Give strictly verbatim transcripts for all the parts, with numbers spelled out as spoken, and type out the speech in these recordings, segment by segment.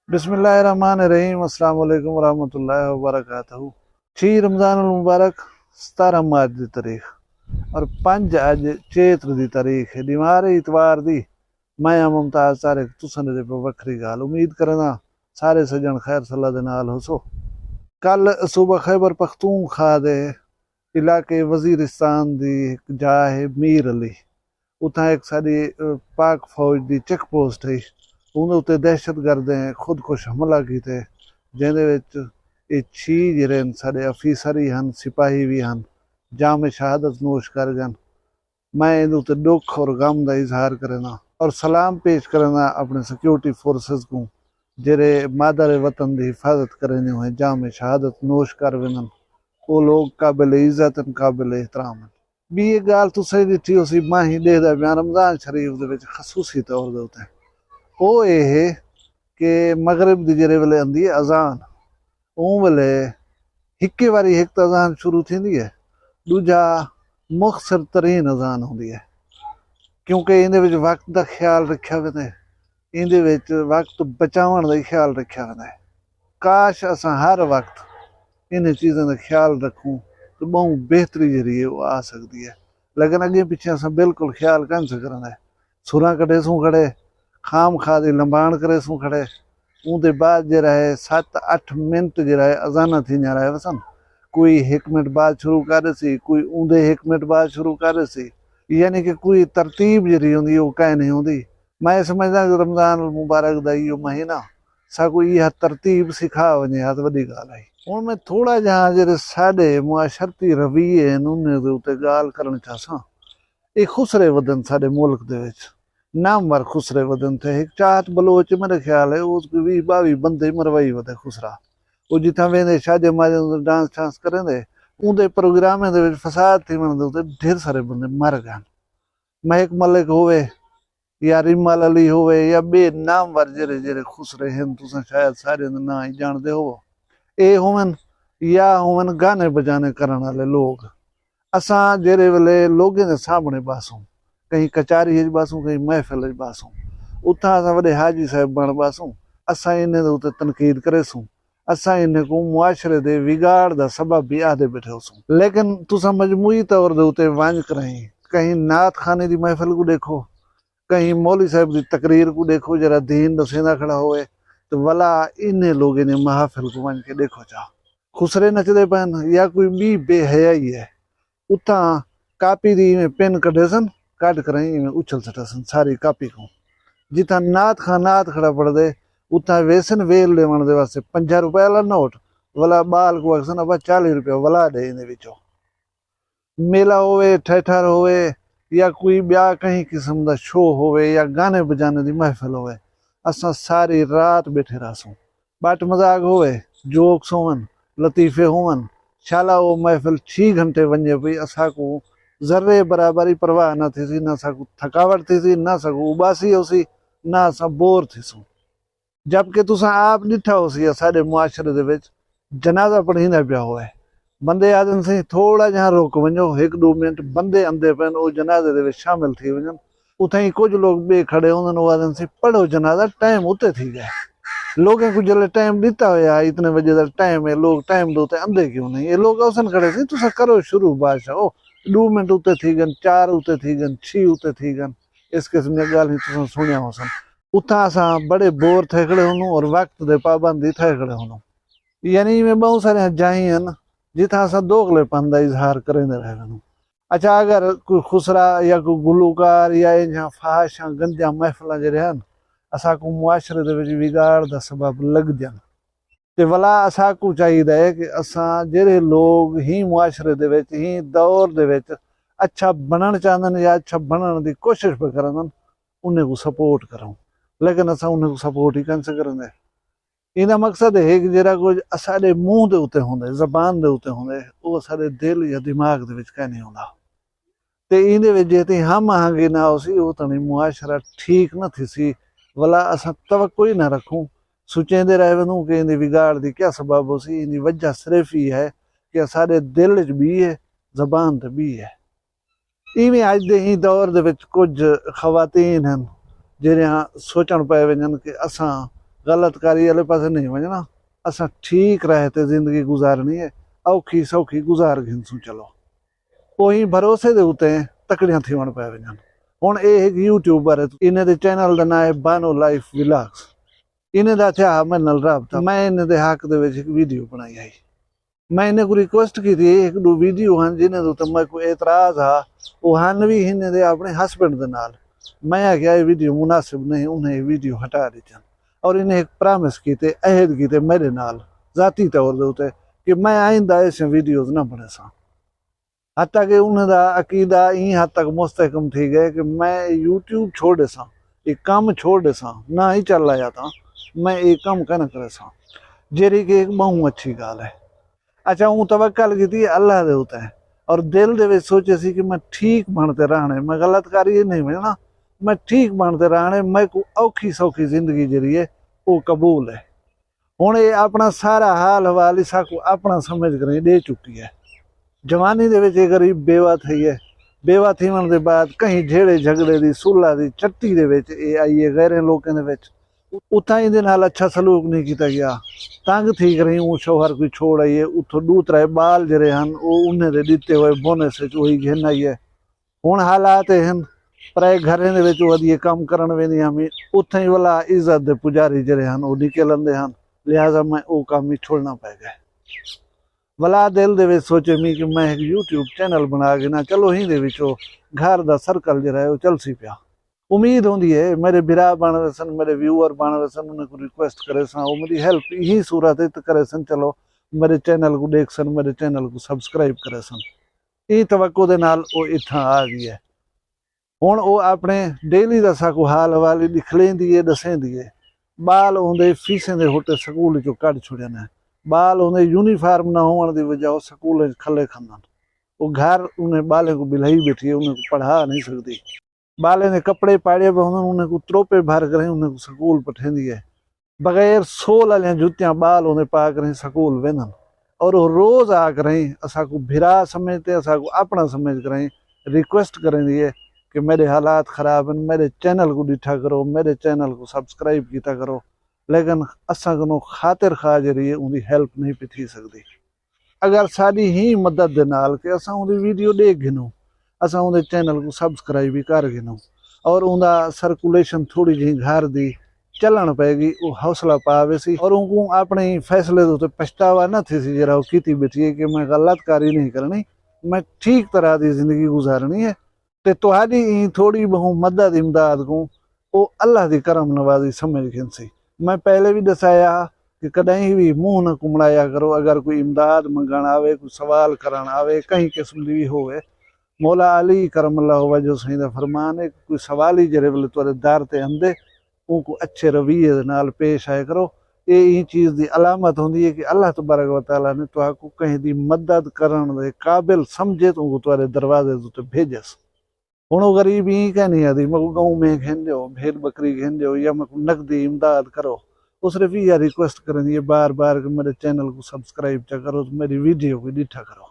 بسم اللہ الرحمن الرحیم۔ السلام علیکم ورحمۃ اللہ وبرکاتہ۔ چھی رمضان المبارک، ستارہ مارچ دی تاریخ، اور پنج اڄ چیتر دی تاریخ ہے، ݙیوار ہے اتوار دی۔ میں ہاں ممتاز طارق، تساں دے پہ وکھری ڳالھ۔ امید کرینداں سارے سڄݨ خیر صلاح دے نال ہوسو۔ کل صوبہ خیبر پختونخوا دے علاقے وزیرستان دی ہک جاء ہے میر علی، اتھاں ہک ساݙی، اے، پاک فوج دی چیک پوسٹ ہئی، اوندے اتے دہشت گردیں خود کش حملہ کیتے، جیندے وچ اے چھی جیڑھے ہن ساݙے آفیسر ہی ہن، سپاہی وی ہن، جام شہادت نوش کر ڳن۔ میں ایندے اتے ݙکھ اور غم دا اظہار کرینداں اور سلام پیش کرینداں اپݨے سیکیورٹی فورسز کوں، جیڑھے مادر وطن دی حفاظت کریندے ہوئے جام شہادت نوش کر ویندن۔ او لوگ قابل عزت ہن، قابل احترام ہن۔ ٻی ہک ڳالھ تساں ݙٹھی ہوسی، ماہی ݙیہدا پیاں رمضان شریف دے وچ خصوصی طور دے اتے، او اے ہے کہ مغرب دی جیڑھے ویلے آندی ہے اذان، اوں ویلے ہکے واری ہک تاں اذان شروع تھیندی ہے، ݙوجھا مختصر ترین اذان ہوندی ہے، کیونکہ ایندے وچ وقت دا خیال رکھیا ویندے، ایندے وچ وقت بچاوݨ دا ہی خیال رکھیا ویندا ہے۔ کاش اساں ہر وقت انہیں چیزاں دا خیال رکھوں تے ٻہوں بہتری جیڑھی ہے او آ سڳدی ہے، لیکن اڳے پچھے اساں بالکل خیال کائنی سا کریندے۔ سراں کڈھیسوں کھڑے، خام خواہ دی لمباݨ کریسوں کھڑے۔ اوندے بعد جیڑھا ہے ست اٹھ منٹ جیڑھا ہے اذاناں تھیندیاں رہ وسن، کوئی ہک منٹ بعد شروع کر ݙیسی، کوئی اوندے ہک منٹ بعد شروع کر ݙیسی، یعنی کہ کوئی ترتیب جیڑھی ہوندی او کائنی ہوندی۔ میں سمجھداں جو رمضان المبارک دا ایہو مہینہ ساکوں ایہا ترتیب سکھا ونڄے ہا تاں وݙی ڳالھ ہئی۔ ہݨ میں تھوڑا جیہاں جیڑھے ساݙے معاشرتی رویے ہن انہیں دے اتے ڳالھ کرݨ چاہساں۔ اے خسرے ودن ساݙے ملک دے وچ، نامور خسرے ودن تھئے۔ ہک چاہت بلوچ میݙے خیال ہے او کوئی ویہہ ٻاویہہ بندے مروائی ودے خسرا۔ او جتھاں ویندے شادیاں ماجیاں دے ڈانس شانس کریندے، اوندے پروگرامیں دے وچ فساد تھیوݨ دے اتے ڈھیر سارے بندے مر ڳن۔ مہک ملک ہووے یا ریمل علی ہووے یا ٻئے نامور جیڑھے جیڑھے خسرے ہن، تساں شاید ساریاں دے ناں ہی ڄاݨدے ہووو۔ اے ہوون یا ہوون گانے بجانے کرݨ آلے لوگ، اساں جیڑھے ویلے لوگیں دے سامݨے ٻہسوں، کہیں کچاری اچ ٻہسوں، کہیں محفل اچ ٻہسوں، اتھاں اساں وݙے حاجی صاحب بݨ ٻہسوں، اساں انہیں دے اتے تنقید کریسوں، اساں انہیں کوں معاشرے دے وگاڑ دا سبب وی آہدے ٻیٹھے ہوسوں۔ لیکن تساں مجموعی طور دے اتے ونڄ کرائیں کہیں نعت خوانی دی محفل کوں ݙیکھو، کہیں مولوی صاحب دی تقریر کوں ݙیکھو جیڑھا دین ݙسیندا کھڑا ہووے، تے ولا انہیں لوگیں دے محافل کوں ونڄ کے ݙیکھو چا، خسرے نچدے پئن یا کوئی ٻی بے حیائی ہے۔ اتھاں کاپی دی ایویں پن کڈھیسن، کڈھ کرائیں ایویں اچھل سٹیسن ساری کاپی کوں۔ جتھاں نعت خواں نعت کھڑا پڑھدے، اتھاں ویسن ویل ݙیوݨ دے واسطے پنجاہ روپے آلا نوٹ، ولا ٻال کوں آکھسن ابا چالیہہ روپے ولا ݙے ایندے وچوں۔ میلہ ہووے، ٹھٹھر ہووے یا کوئی ٻیا کہیں قسم دا شو ہووے یا گانے بجانے دی محفل ہووے، اساں ساری رات ٻیٹھے رہسوں۔ ٻٹ مذاق ہووے، جوکس ہوون، لطیفے ہوون، شالا او محفل چھی گھنٹے ونڄے پئی، اساکوں ذرے برابر ہی پرواہ نہ تھیسی، نہ ساکوں تھکاوٹ تھیسی، نہ ساکوں اباسی ہوسی، نہ اساں بور تھیسوں۔ جبکہ تساں آپ ݙٹھا ہوسی اساݙے معاشرے دے وچ جنازہ پڑھیندا پیا ہووے، بندے آہدن سئیں تھوڑا جیہاں رک ونڄو، ہک ݙو منٹ بندے اندے پئن او جنازے دے وچ شامل تھی ونڄن، اتھائیں کجھ لوگ ٻئے کھڑے ہوندن او آہدن سئیں پڑھو جنازہ ٹائم اتے تھی ڳئے۔ لوگیں کوں جلے ٹائم ݙتا ہویا ہا اتنے وجے دا ٹائم ہے، لوگ ٹائم دے اتے اندے کیوں نہیں؟ اے لوگ اوسن کھڑے سئیں تساں کرو شروع بادشاہ، او ݙو منٹ اتے تھی ڳن، چار اتے تھی ڳن، چھی اتے تھی ڳن، اس قسم دیاں ڳالھیں تساں سݨیاں ہوسن۔ اتھاں اساں بڑے بور تھئے کھڑے ہوندوں اور وقت دے پابند ہی تھئے کھڑے ہوندوں۔ یعنی ایویں ٻہوں ساریاں جاہیں ہن جتھاں اساں دوغلے پن دا اظہار کریندے رہ ویندوں۔ اچھا اگر کوئی خسرا یا کوئی گلوکار یا انجھاں فحاشاں گندیاں محفلاں جیڑھے ہن اساکوں معاشرے دے وچ وگاڑ دا سبب لڳدیاں تے ولا اساکوں چاہیدا ہے کہ اساں جیڑھے لوگ ہیں معاشرے دے وچ ہیں دور دے وچ اچھا بݨݨ چاہندن یا اچھا بݨݨ دی کوشش پئے کریندن انہیں کوں سپورٹ کروں، لیکن اساں انہیں کوں سپورٹ ہی کائنی سا کریندے۔ ایندا مقصد ہے کہ جیڑھا کجھ اساݙے منہ دے اتے ہوندے، زبان دے اتے ہوندے، او اساݙے دل یا دماغ دے وچ کائنی ہوندا۔ تے ایندے وچ جے تئیں ہم آہنگی نہ ہوسی، او تݨی معاشرہ ٹھیک نہ تھیسی، ولا اساں توقع ہی نہ رکھوں، سوچیندے رہ ویندوں کہ ایندی وگاڑ دی کیا سبب ہوسی۔ ایندی وجہ صرف ای ہے کہ اساݙے دل اچ ٻی ہے، زبان تے ٻی ہے۔ ایویں اڄ دے ایں دور دے وچ کجھ خواتین ہن جیڑھیاں سوچݨ پئے ونڄن کہ اساں غلط کاری آلے پاسے نہیں ونجنا۔ اساں ٹھیک راہ تے زندگی گزارنی ہے، اوکھی سوکھی گزار گھنسوں چلو۔ اوہی بھروسے دے اتے تکڑیاں تھیوݨ پئے ونڄن۔ ہݨ اے ہک یوٹیوبر ہے، انہیں دے چینل دا ناں ہے بانو لائف ولاگز۔ انہیں دا تھیا ہا میرے نال رابطہ، میں انہیں دے حق دے وچ ہک ویڈیو بݨائی ہئی۔ میں انہیں کوں ریکویسٹ کیتی ہئی، ہک ݙو ویڈیو ہن جنہیں دے اتے میکوں اعتراض ہا، او ہن وی انہیں دے اپݨے ہسبینڈ دے نال۔ میں آکھیا اے ویڈیو مناسب نہیں، انہیں اے ویڈیو ہٹا ݙتن۔ اور انہیں ہک پرامس کیتے، عہد کیتے میرے نال ذاتی طور دے اتے کہ میں آئندہ ایسیاں ویڈیوز نہ بݨیساں۔ حتیٰ کہ انہیں دا عقیدہ ایں حد تک مستحکم تھی ڳئے کہ میں یوٹیوب چھوڑ ݙیساں، اے کم چھوڑ ݙیساں، نہ ہی چل آیا تاں میں اے کم کائنا کریساں، جیڑھی کہ ہک ٻہوں اچھی ڳالھ ہے۔ اچھا، اوں توکل کیتی اللہ دے اتے، اور دل دے وچ سوچیسی کہ میں ٹھیک بݨ تے رہݨے، میں غلط کاری نہیں ونڄݨا، میں ٹھیک بݨ تے رہݨے، میکوں اوکھی سوکھی زندگی جیڑھی ہے او قبول ہے۔ ہݨ اے اپݨا سارا حال حوال اساکوں اپݨا سمجھ کریں ݙے چکی ہے۔ جوانی دے وچ اے غریب بیوہ تھئی ہے۔ بیوہ تھیوݨ دے بعد کہیں جھیڑے جھڳڑے دی، صلح دی چٹی دے وچ اے آئی ہے غیریں لوکیں دے وچ۔ اتھاں ایندے نال اچھا سلوک نہیں کیتا ڳیا۔ تنگ تھی کریں اوں شوہر کوں چھوڑ آئی ہے۔ اتھوں ݙو ترائے ٻال جیڑھے ہن، او انہیں دے ݙتے ہوئے بونس وچ اوہی گھن آئی ہے۔ ہݨ حالات اے ہن، پرائے گھریں دے وچ او ادیے کم کرݨ ویندی ہمی، اتھائیں ولا عزت دے پجاری جیڑھے ہن، او نکل آندے ہن، لہذا میں او کم وی چھوڑݨا پئے ڳئے۔ ولا دل دے وچ سوچے می کہ میں ہک یوٹیوب چینل بݨا گھناں، چلو ہیندے وچ او گھر دا سرکل جیڑھا ہے، او چلسی پیا۔ امید ہوندی ہے میݙے بھرا بݨ ویسن، میݙے ویوئر بݨ ویسن، انہیں کوں ریکویسٹ کریساں، او میݙی ہیلپ ایہی صورت وچ کریسن، چلو میݙے چینل کوں ݙیکھسن، میݙے چینل کوں سبسکرائب کریسن۔ ایں توقع دے نال او اتھاں آ ڳئی ہے۔ ہݨ او اپݨے ڈیلی دا ساکوں حال حوال ݙکھلیندی ہے، ݙسیندی ہے۔ ٻال اوندے فیسیں دے ہوٹے سکول وچوں کڈھ چھوڑیندے۔ ٻال اوندے یونیفارم نہ ہووݨ دی وجہ او سکول وچ کھلے کھندن۔ او گھر انہیں ٻالیں کوں ٻلہائی ٻیٹھی ہے، انہیں کوں پڑھا نہیں سڳدی۔ ٻالیں دے کپڑے پاڑے پئے ہوندن، انہیں کوں تروپے بھر کریں انہیں کوں سکول پٹھیندی ہے۔ بغیر سول آلیاں جتیاں ٻال اوندے پا کریں سکول ویندن، اور او روز آ کریں اساکوں بھرا سمجھ تے اساکوں اپݨا سمجھ کریں ریکویسٹ کریندی ہے کہ میݙے حالات خراب ہن، میݙے چینل کوں ݙٹھا کرو، میݙے چینل کوں سبسکرائب کیتا کرو، لیکن اساں کنوں خاطر خواہ جیڑھی ہے اوندی ہیلپ نہیں پئی تھی سڳدی۔ اگر ساݙی ہی مدد دے نال کہ اساں اوندی ویڈیو ݙیکھ گھنوں، اساں اوندے چینل کوں سبسکرائب وی کر گھنوں اور اوندا سرکولیشن تھوڑی جہیں گھر دی چلݨ پئے ڳی، او حوصلہ پا ویسی اور اونکوں اپݨے فیصلے دے اتے پچھتاوا نہ تھیسی جیڑھا او کیتی ٻیٹھی ہے کہ میں غلط کاری نہیں کرݨی، میں ٹھیک طرح دی زندگی گزارݨی ہے۔ تے تہاݙی ایں تھوڑی ٻہوں مدد امداد کوں او اللہ دی کرم نوازی سمجھ گھنسی۔ میں پہلے وی ݙسایا ہا کہ کݙاہیں وی منہ نہ کمڑایا کرو، اگر کوئی امداد منگݨ آوے، کوئی سوال کرݨ آوے، کہیں قسم دی وی ہووے۔ مولا علی کرم اللہ وجہ سائیں دا فرمان ہے کہ کوئی سوالی جیڑھے ویلے تہاݙے در تے آندے، اونکوں اچھے رویے دے نال پیش آئے کرو۔ اے ایں چیز دی علامت ہوندی ہے کہ اللہ تبارک و تعالیٰ نے تہاکوں کہیں دی مدد کرݨ دے قابل سمجھے تے اونکوں تہاݙے دروازے دے اتے بھیڄس۔ ہݨ او غریب ایں کائنی آہدی میکوں ڳئوں میں گھن ݙیو، بھیݙ ٻکری گھن ݙیو یا میکوں نقدی امداد کرو۔ او صرف ایہا ریکویسٹ کریندی ہے بار بار کہ میݙے چینل کوں سبسکرائب چا کرو تے میݙی ویڈیو کوں ݙٹھا کرو۔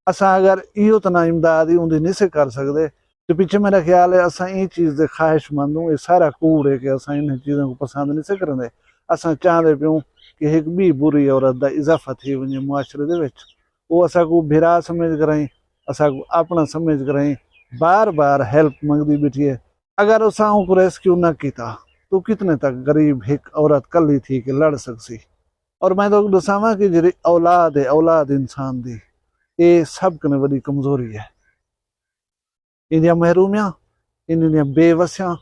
اساں اگر ایہو تاں نہ امداد ہی اوندی نسے کر سڳدے تے پچھے میݙا خیال ہے اساں ایں چیز دے خواہش مند ہوں، اے سارا کوڑ ہے کہ اساں انہیں چیزاں کوں پسند نسے کریندے۔ اساں چاہندے پیوں کہ ہک ٻی بری عورت دا اضافہ تھی ونڄے معاشرے دے وچ۔ او اساکوں بھرا سمجھ کرائیں، اساکوں اپݨا سمجھ کرائیں، بار بار ہیلپ منگدی ٻیٹھی ہے۔ اگر اساں اونکوں ریسکیو نہ کیتا تو کتنے تک غریب ہک عورت کلھی تھی کے لڑ سڳسی؟ اور میں تہاکوں ݙساواں کہ جیڑھی اولاد ہے، اولاد انسان دی، اے سب کنیں وݙی کمزوری ہے۔ ایندیاں محرومیاں، ایندیاں بے وسیاں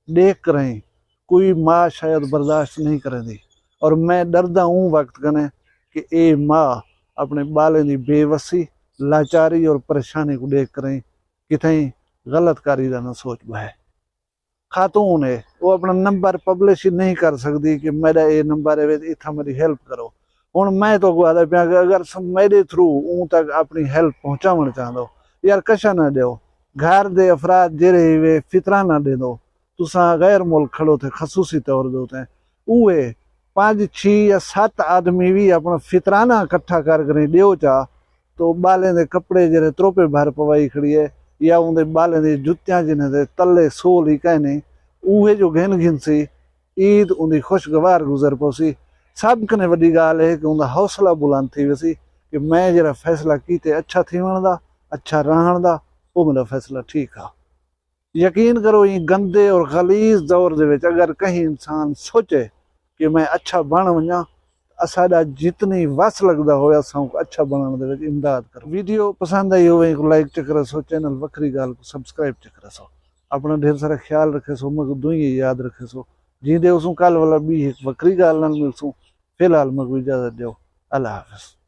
ݙیکھ کرائیں کوئی ماء شاید برداشت نہیں کریندی۔ اور میں ݙردا اوں وقت کنیں کہ اے ماء اپݨے ٻالیں دی بے وسی، لاچاری اور پریشانی کوں ݙیکھ کرائیں کتھائیں غلط کاری دا نہ سوچ ٻہے۔ خاتون ہے، او اپݨا نمبر پبلش ہی نہیں کر سڳدی کہ میݙا اے نمبر ہے، اتھاں میݙی ہیلپ کرو۔ ہݨ میں تہاکوں آہدا پیاں کہ اگر تساں میݙے تھرو اوں تک اپݨی ہیلپ پہنچاوݨ چاہندو، یار کشا نہ ݙیو۔ گھر دے افراد جیڑھے ہی وے فطرانہ ݙیندو، تساں غیر ملک کھڑو تھے خصوصی طور دے اتے اوہے پنج، چھی یا ست آدمی وی اپݨا فطرانہ کٹھا کر کریں ݙیو چا، تو ٻالیں دے کپڑے جیڑھے تروپے بھر پوائی کھڑی ہے یا اوندے ٻالیں دی جتیاں جنہیں دے تلے سول ہی کائنی، اوہے جو گھن گھنسی، عید اوندی خوشگوار گزر پوسی۔ سب کنیں وݙی ڳالھ اے کہ اوندا حوصلہ بلند تھی ویسی کہ میں جیڑھا فیصلہ کیتے اچھا تھیوݨ دا، اچھا رہݨ دا، او میݙا فیصلہ ٹھیک ہا۔ یقین کرو، ایں گندے اور غلیظ دور دے وچ اگر کہیں انسان سوچے کہ میں اچھا بݨ ونڄاں، اساݙا جتنی وس لڳدا ہووے اساں اونکوں اچھا بݨݨ دے وچ امداد کروں۔ ویڈیو پسند آئی ہووے، اینکوں لائک چا کریسو، چینل وکھری ڳالھ کوں سبسکرائب چا کریسو۔ اپݨا ڈھیر سارا خیال رکھیسو، میکوں دعائیں یاد رکھیسو۔ جیندے ہوسوں کل ولا ٻی ہک وکھری ڳالھ نال ملسوں۔ فی الحال میکوں اجازت ݙیو۔ اللہ حافظ۔